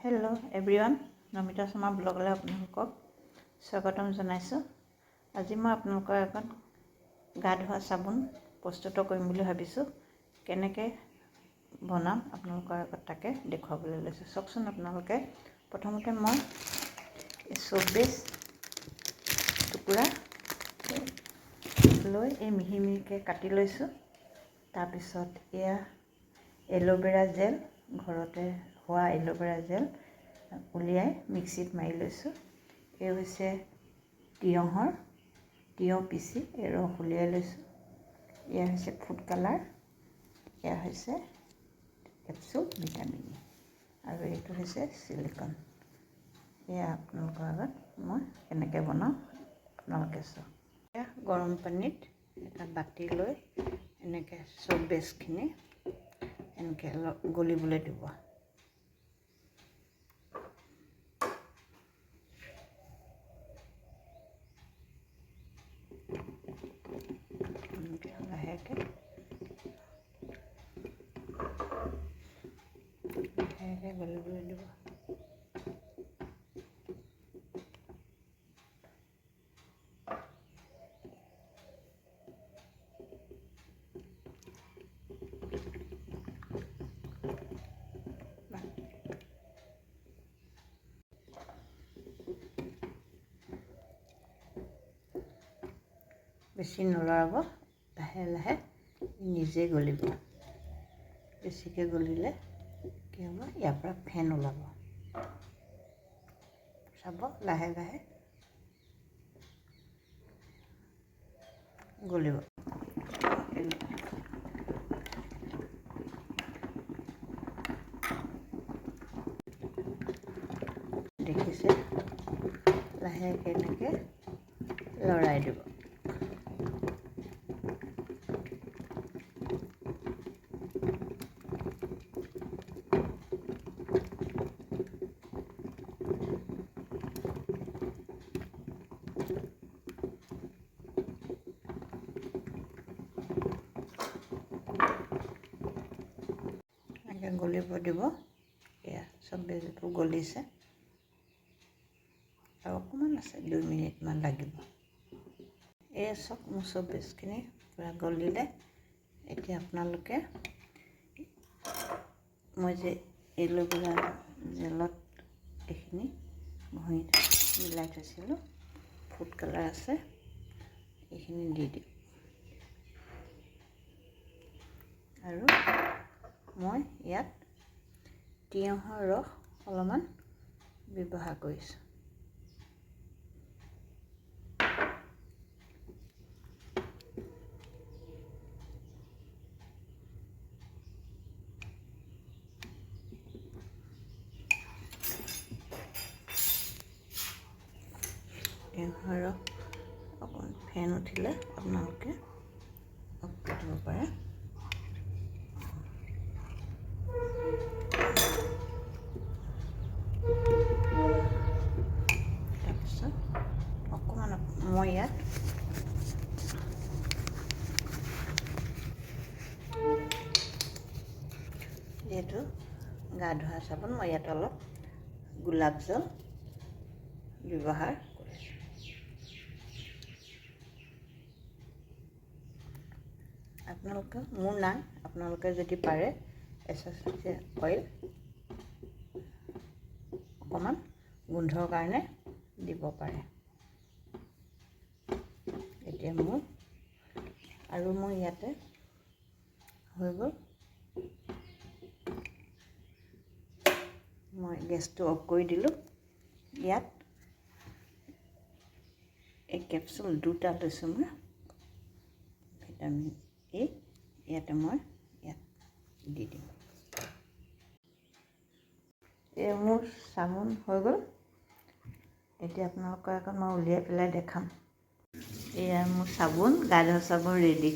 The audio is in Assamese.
হেল্ল' এভৰিৱান, নমিতা শৰ্মা ব্লগলৈ আপোনালোকক স্বাগতম জনাইছোঁ। আজি মই আপোনালোকৰ আগত গা ধোৱা চাবোন প্ৰস্তুত কৰিম বুলি ভাবিছোঁ। কেনেকৈ বনাম আপোনালোকৰ আগত তাকে দেখুৱাবলৈ লৈছোঁ। চাওকচোন আপোনালোকে। প্ৰথমতে মই চ'প বেছ টুকুৰা লৈ এই মিহি মিহিকৈ কাটি লৈছোঁ। তাৰপিছত এয়া এল'ভেৰা জেল, ঘৰতে হোৱা এল'ভেৰা জেল উলিয়াই মিক্সিত মাৰি লৈছোঁ। এই হৈছে তিয়ঁহ পিচি এই ৰস উলিয়াই লৈছোঁ। এয়া হৈছে ফুড কালাৰ, এয়া হৈছে কেপচুল ভিটামিন ই আৰু এইটো হৈছে চিলিকন। এয়া আপোনালোকৰ আগত মই কেনেকৈ বনাওঁ আপোনালোকে চাওক। এয়া গৰম পানীত এটা বাতি লৈ এনেকৈ চব বেছখিনি এনেকৈ গলিবলৈ দিব। এনেকৈ লাহেকৈ লাহেকৈ গলিবলৈ দিব। বেছি নলৰাব, লাহে লাহে নিজে গলিব। বেছিকৈ গলিলে কি হ'ব, ইয়াৰ পৰা ফেন ওলাব। চাব, লাহে লাহে গলিব। দেখিছে, লাহেকৈ এনেকৈ লৰাই দিব। এনেকৈ গলিব দিব। এয়া চব বেজবোৰ গলিছে আৰু অকণমান আছে, 2 মিনিটমান লাগিব। এয়া চাওক, মোৰ চব বেজখিনি পূৰা গলিলে। এতিয়া আপোনালোকে মই যে এল'ভেৰা জেলত এইখিনি ঘঁহি মিলাই থৈছিলোঁ, ফুড কালাৰ আছে, এইখিনি দি দিম। আৰু মই ইয়াত তিয়ঁহৰ ৰস অলপমান ব্যৱহাৰ কৰিছোঁ। তিয়ঁহৰ ৰস অকণ ফেন উঠিলে আপোনালোকে অফ কৰি দিব পাৰে। তাৰপিছত অকণমান মই ইয়াত যিহেতু গা ধোৱা চাবোন, মই ইয়াত অলপ গোলাপ জল ব্যৱহাৰ কৰিছোঁ। আপোনালোকে, মোৰ নাই, আপোনালোকে যদি পাৰে এচেঞ্চিয়েল অইল অকণমান গোন্ধৰ কাৰণে দিব পাৰে। এতিয়া মোৰ আৰু মই ইয়াতে হৈ গ'ল। মই গেছটো অফ কৰি দিলোঁ। ইয়াত এই কেপচুল দুটা লৈছোঁ মই ভিটামিন ই, ইয়াতে মই ইয়াত দি দিম। এই মোৰ চাবোন হৈ গ'ল। এতিয়া আপোনালোকৰ আগত মই উলিয়াই পেলাই দেখাম। এয়া মোৰ চাবোন, গা ধোৱা চাবোন ৰেডি।